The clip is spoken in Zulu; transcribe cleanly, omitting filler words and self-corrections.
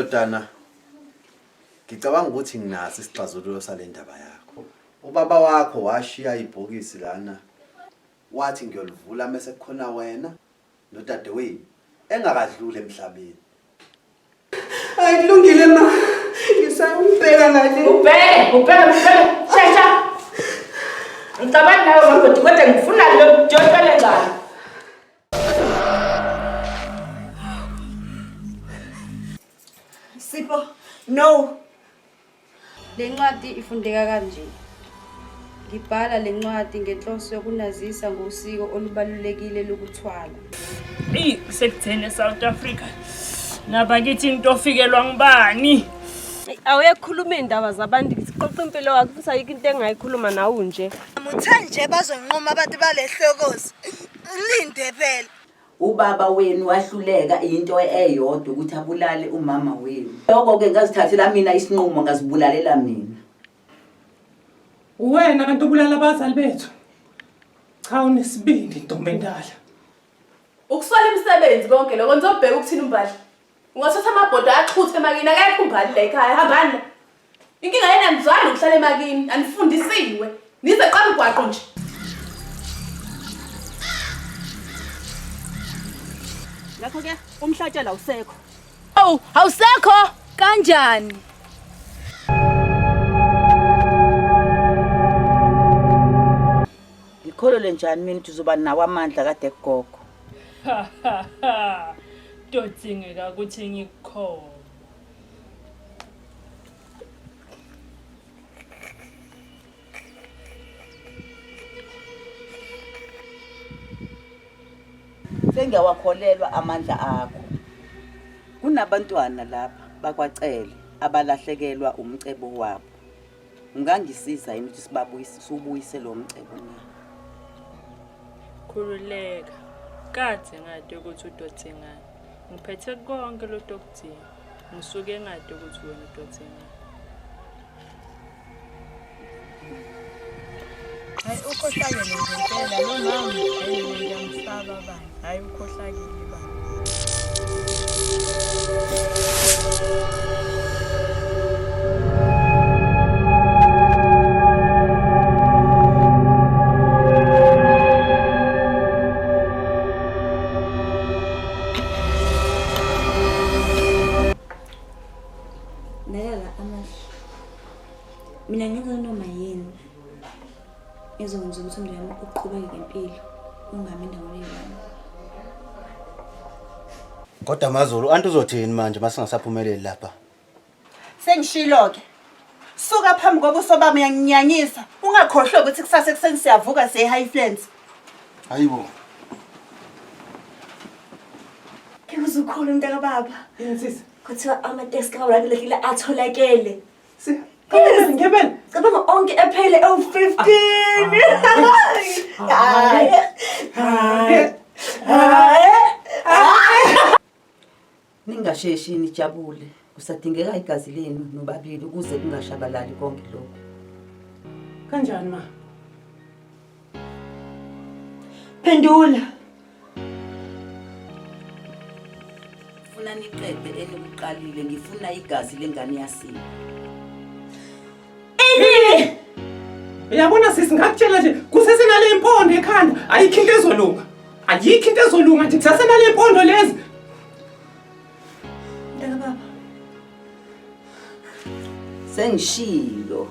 Ndodana, ngicabanga ukuthi nginaso isixazululo sale ndaba yakho. Ubaba wakho washiya ibhokisi lana wathi ngiyolivula mese kukhona wena nodadewenu engakadluli emhlabeni. Hayi kulungile ma. Ngisayumbheka ngale. Ubheke, ubheke, ubheke. Shesha. Ngicabanga nawe makoti kodwa ngifuna lo jotshele ngalo. Sipho, no. Le ncwadi ifundeka kanje. Ngibhala le ncwadi ngenhloso yokunazisa ngosiko olubalulekile lokuthwala. Eyi sekutheni eSouth Africa. Nabakithi into ofikelwa ngubani? Awuyekhuluma iy'ndaba zabantu ngithi qoqa impilo wakho futhi ayikho into engayikhuluma nawe nje. Muthe nje bazonquma abantu balehlokozi. Linde phela. Ubaba wenu wahluleka into eyodwa ukuthi abulale umama wenu. Lokho-ke ngazithathela mina isinqumo ngazibulalela mina. Uwena kanti obulala abazali bethu. Cha unesibindi ntombi endala. Ukusola imisebenzi konke lokho nizobheka ukuthini umbali. Ungathatha amabhodo axhuthe emakini akekho umbali la ekhaya hambani la. Inkinga yena anizwani ukuhlala emakini anifundisiwe. Nize qala ugwaqo nje. Ngakho ke umhlatshelo awusekho. Oh, awusekho kanjani? Ngikholelwe njani mina ukuthi uzoba nawo amandla kade kugogo? Dodingeka ukuthi ngikukhona. Sengiyawakholelwa amandla akho. Kunabantwana lapha bakwacele abalahlekelwa umcebo wabo. Ungangisiza yini ukuthi sibabuyise siwubuyise lo mcebo na? Khululeka. Kade ngade ukuthi udothengani. Ngiphethe konke lotokudinga. Ngisuke ngade ukuthi wena udothengani. Hayi ukhohlakele ngempela lo mama. Hayi ngiyamsaba bani. Hayi ukhohlakele bani. Lalela amahle. Mina ngenza noma yini ezokwenza ukuthi umndeni wami uqhubeke ngempilo ungami endaweni eyi-one. Kodwa Mazulu, anti uzothini manje masingasaphumeleli lapha? Sengishilo-ke. Suka phambi kobuso bami uyanginyanyisa. Ungakhohlwa ukuthi kusasa ekuseni siyavuka siye e-Highlands. Hayibo. Ngeke ukhona mntaka baba. Yini sisi? Kuthiwa amateksi kaWulakulekile atholakele. Ngempela ngempela. Cabanga onke ephele ewu-15. Hayi. Hayi. Hayi. Ningasheshi nijabule. Kusadingeka igazi lenu nobabili ukuze kungashabalali konke lokhu. Kanjani ma? Phendula. Funa niqede enikuqalile ngifuna igazi lengane yasini. Ini! Uyabona sisi ngakutshela nje kusesenale impondo ekhanda ayikho into ezolunga. Ayikho into ezolunga nje kusesenale impondo lezi. Mntaka baba. Sengishilo.